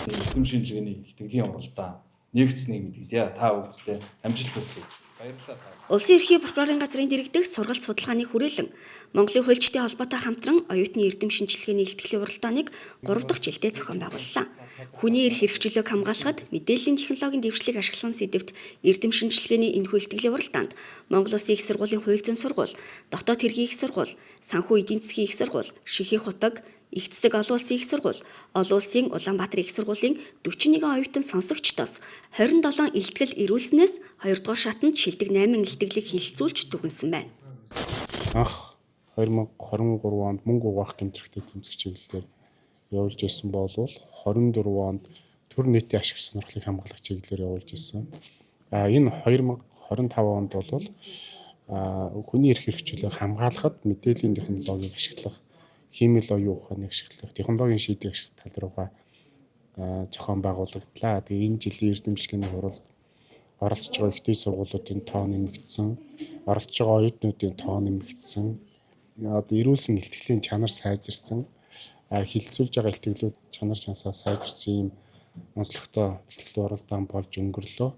Эрдэм шинжилгээний илтгэлийн уралдаан нэгдсэнийг мэдэгдэе. Та бүгдтэй амжилт хүсье. Баярлалаа. Улсын ерхий прокурорын газрын дэргэдэх сургалт судалгааны хүрээлэн Монголын хуульчдын холбоотой хамтран оюутны эрдэм шинжилгээний илтгэлийн уралдааныг 3 дахь жилдээ зохион байгууллаа. Хүний эрх хэрэгчлөөг хамгаалахад мэдээллийн технологийн дэвшлийг ашиглах сэдэвт эрдэм шинжилгээний энэхүү илтгэлийн уралдаанд Монгол Улсын их сургуулийн хууль зүйн сургууль, дотоод хэргийн их сургууль, санхүү эдийн засгийн их сургууль, Шихий хутаг, Их цэцэг олон улсын их сургууль, олон улсын Улаанбаатар их сургуулийн 41 оюутан сонсогчдоос 27 илтгэл ирүүлснээс 2 дугаар шатанд шилдэг 8 илтгэлийг хилцүүлж дүгнсэн байна. Анх 2023 онд мөнгө угаах гэмтрэгтэй тэмцэх чиглэлээр явуулж исэн болвол 24 онд төр нийтийн ашиг сонирхлыг хамгаалах чиглэлээр явуулж исэн. А энэ 2025 онд бол хүний эрх хэрэгчлийг хамгаалахад мэдээллийн технологиг ашиглах, хиймэл оюун ухааныг ашиглах, технологийн шийдвэр ашиглах тал руугаа зохион байгуулагдлаа. Тэгээ энэ жилийн эрдэмтдийн хуралд оролцож байгаа их дээд сургуулиудын тоо нэмэгдсэн, оролцож байгаа оюутнуудын тоо нэмэгдсэн, одоо эрүүлсэн илтгэлийн чанар сайжирсан, хилцүүлж байгаа илтгэлүүд чанар чансаа сайжирсан ийм онцлогтой илтгэлийн уралдаан болж өнгөрлөө.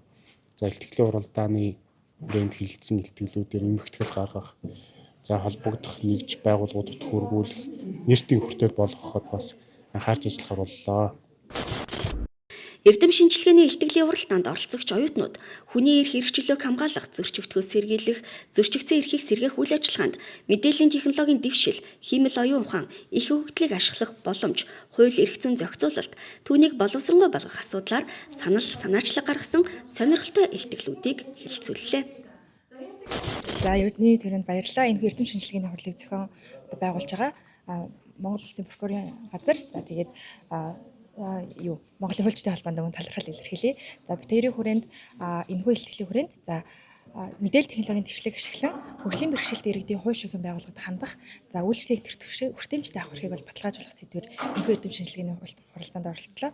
За илтгэлийн уралдааны хүрээнд хилцсэн илтгэлүүдээр эмхтгэл гаргах, за холбогдох нэгж байгууллагуудад хөргүүлэх, нэртийн хүртэл болгоход бас анхаарч ажиллахар боллоо. Эрдэм шинжилгээний илтгэлийн уралдаанд оролцогч оюутнууд хүний эрх хэрэгчлөөг хамгаалах, зөрчигдөхөөс сэргийлэх, зөрчигдсөн эрхийг сэргээх үйл ажиллагаанд мэдээллийн технологийн дэвшил, хиймэл оюун ухаан, их өгөгдлийг ашиглах боломж, хууль эрх зүйн зохицуулалт, түүнийг боловсронгуй болгох асуудлаар санал санаачлаг гаргасан сонирхолтой илтгэлүүдийг хэлэлцүүллээ. За Эрдэнэ төрөнд баярлалаа. Энэ эрдэм шинжилгээний хурлыг зохион одоо байгуулж байгаа Монгол Улсын прокурорын газар. За тэгээд юу Монголын хуульчдын холбоонд өгөн талархал илэрхийлье. За бид хоёрын хүрээнд энэхүү илтгэлийн хүрээнд за мэдээлэл технологийн дэвшлиг ашиглан хөгжлийн бэрхшээлтэй иргэдийн хууль шүүхийн байгууллагад хандах, за үйлчлэгийг тэр түвшээ хүртээмжтэй авах эрхийг бол баталгаажуулах сэдвээр энэхүү эрдэм шинжилгээний хуралдаанд оролцлоо.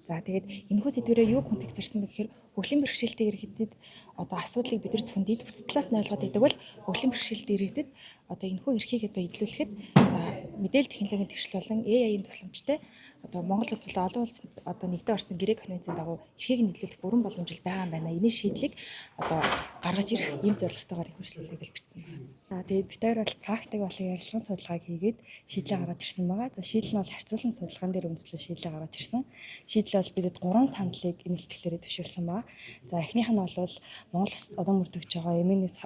За тэгээд энэхүү сэдвэрээ юу хүндэтгэж зорьсон бэ гэхээр хөгжлийн бэрхшээлтэй иргэдэд одоо асуудлыг бид нар зөвхөн дэд бүтц талаас нь ойлгоод байдаг бол хөгжлийн бэрхшээлтэй иргэдэд одоо энэхүү эрхийг одоо эдлүүлэхэд за мэдээлэл технологийн дэвшил болон AI-ийн тусламжтай одоо Монгол улс болон олон улс одоо нэгдэн орсон гэрээ конвенцийн дагуу эрхийг нийлүүлэх бүрэн боломж байгаа юм байна. Энэ шийдлийг одоо гаргаж ирэх ийм зорилготойгоор их үйлчлэлийг л бичсэн байна. За тэгээд бид хоёр бол практик болон ярилцлагын судалгааг хийгээд шийдлээ гаргаж ирсэн байгаа. За шийдэл нь бол харьцуулан судалгаан дээр үндэслэн шийдлээ гаргаж ирсэн. Шийдэл бол бидэд гурван саналыг энэ илтгэлээрээ төвшүүлсэн байгаа. За эхнийх нь бол Монгол улс одоо мөрдөгч байгаа MNS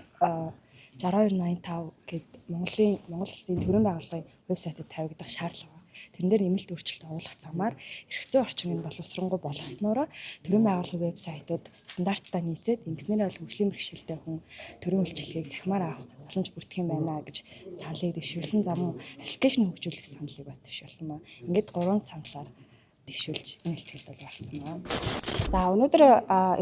6285 гээд Монгол Улсын төрийн байгууллагын вебсайтад тавигдах шаардлага. Тэрэн дээр нэмэлт өөрчлөлт оруулах замаар эрх зүйн орчин нь боловсронгуй болгосноороо төрийн байгууллагын вебсайтууд стандарттай нийцээд ингэснээр бол хөгжлийн бэрхшээлтэй хүн төрийн үйлчилгээг захимаар авах боломж бүрдэх юм байна гэж саналыг дэвшүүлсэн. За мөн аппликейшн хөгжүүлэх саналыг бас дэвшүүлсэн байна. Ингээд гурван саналаар дэвшүүлж энэ илтгэлд бол оролцсон байна. За өнөөдөр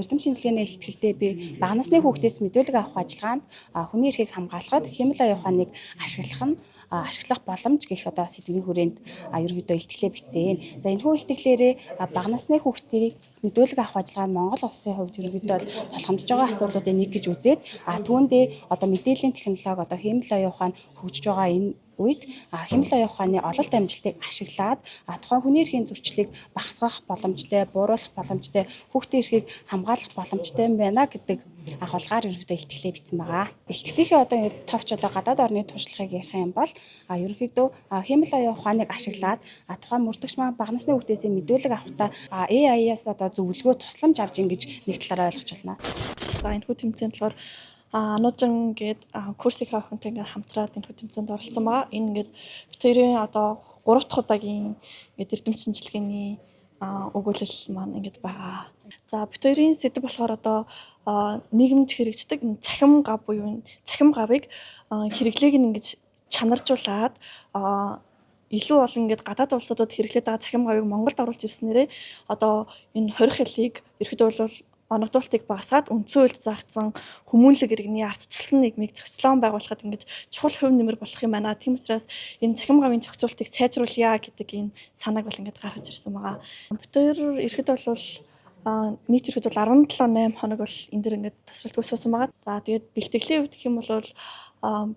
эрдэм шинжилгээний илтгэлдээ би бага насны хүүхдээс мэдүүлэг авах ажиллагаанд хүний эрхийг хамгаалахад хиймэл оюун ухааныг ашиглах нь ашиглах боломж гэх одоо сэдвийн хүрээнд ерөнхийдөө илтгэлээ бичсэн. За энэхүү илтгэлээрээ бага насны хүүхдийг мэдүүлэг авах ажиллагаа нь Монгол улсын хувьд ерөнхийдөө бол тулгамдж байгаа асуудлуудын нэг гэж үзээд түүндээ одоо мэдээллийн технологи одоо хиймэл оюун ухаан хөгжиж байгаа энэ үед хиймэл оюун ухааны ололт амжилтыг ашиглаад тухайн хүний эрхийн зөрчлийг багасгах боломжтой, бууруулах боломжтой, хүүхдийн эрхийг хамгаалах боломжтой юм байна гэдэг агуулгаар ерөнхийдөө илтгэлээ бичсэн байгаа. Илтгэлийнхээ одоо товч одоо гадаад орны туршлагыг ярих юм бол ерөнхийдөө хиймэл оюун ухааныг ашиглаад тухайн мөрдөгч маань бага насны хүүхдээсээ мэдүүлэг авахдаа AI-аас одоо зөвлөгөө тусламж авч ингэж нэг талаараа ойлгож байна. За энэхүү тэмцээнд болохоор Анужин гээд курсийнхаа охинтой ингээд хамтраад энэхүү тэмцээнд оролцсон байгаа. Энэ ингээд бид хоёрын одоо 3 дахь удаагийн ингээд эрдэм шинжилгээний өгүүлэл маань ингээд байгаа. За бид хоёрын сэдэв болохоор одоо нийгэмд хэрэгждэг цахим гав буюу цахим гавыг хэрэглээг нь ингэж чанаржуулаад илүү олон ингээд гадаад улсуудад хэрэглээд байгаа цахим гавыг Монголд оруулж ирснээрээ одоо энэ хорих хэлийг ерөөхдөө бол оногдуултыг багасгаад үндсэн хуульд заагдсан хүмүүнлэг иргэний ардчилсан нийгмийг зохицлон байгуулахад ингэж чухал хувь нэмэр болох юм байна. Тийм учраас энэ цахим гавийн зохицуултыг сайжруулъя гэдэг энэ санааг бол ингэж гаргаж ирсэн байгаа. Бид хоёр ирэхэд бол нийт ирэхэд бол 17 8 хоног бол энэ дэр ингээд тасралтгүй суусан байгаа. За тэгээд бэлтгэлийн үед гэх юм бол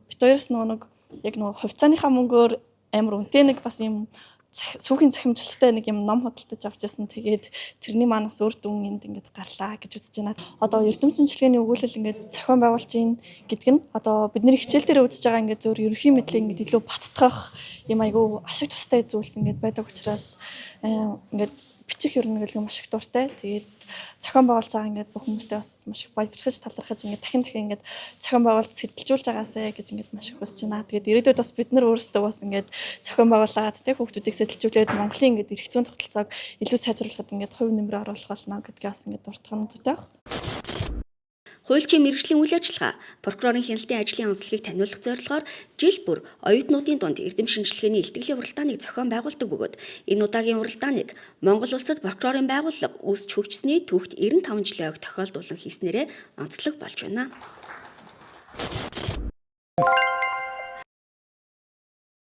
бид хоёроос нөгөө нэг яг нөгөө хувьцааныхаа мөнгөөр амар үнэтэй нэг бас юм сүүхийн захимжлалтай нэг юм ном худалдаж авч ирсэн. Тэгээд тэрний манаас үр дүн энд ингээд гарлаа гэж үзэж байна. Одоо эрдэм шинжилгээний өгүүлэл ингээд зохион байгуулж ийн гэдэг нь одоо бидний хичээл дээр үзэж байгаа ингээд зөв ерөнхий мэдлэг ингээд илүү баттгах юм айгүй ашиг тустай зүйлс ингээд байдаг учраас ингээд бичих ер нь гэлээ маш их дуртай. Тэгээд зохион байгуулж байгаа ингээд бүх хүмүүстэй бас маш их баярлах, талархаж, ингээд дахин дахин ингээд зохион байгуулалт сэтэлжүүлж байгаасай гэж ингээд маш их хүсэж байна. Тэгээд ирээдүйд бас бид нар өөрсдөө бас ингээд зохион байгуулад тэг хүүхдүүдийг сэтэлжүүлээд Монголын ингээд эрх зүйн тогтолцоог илүү сайжруулахад ингээд хувь нэмрээ оруулах болно гэдгээ бас ингээд дуртах нь зүйтэй байх. Хуульчийн мэргэжлийн үйл ажиллагаа, прокурорын хяналтын ажлын онцлогийг таниулах зорилгоор жил бүр оюутнуудын дунд эрдэм шинжилгээний илтгэлийн уралдааныг зохион байгуулдаг бөгөөд энэ удаагийн уралдааныг Монгол улсад прокурорын байгууллага үүсч хөгжсөний түүхт 95 жилийн ойг тохиолдуулан хийснээрээ онцлог болж байна.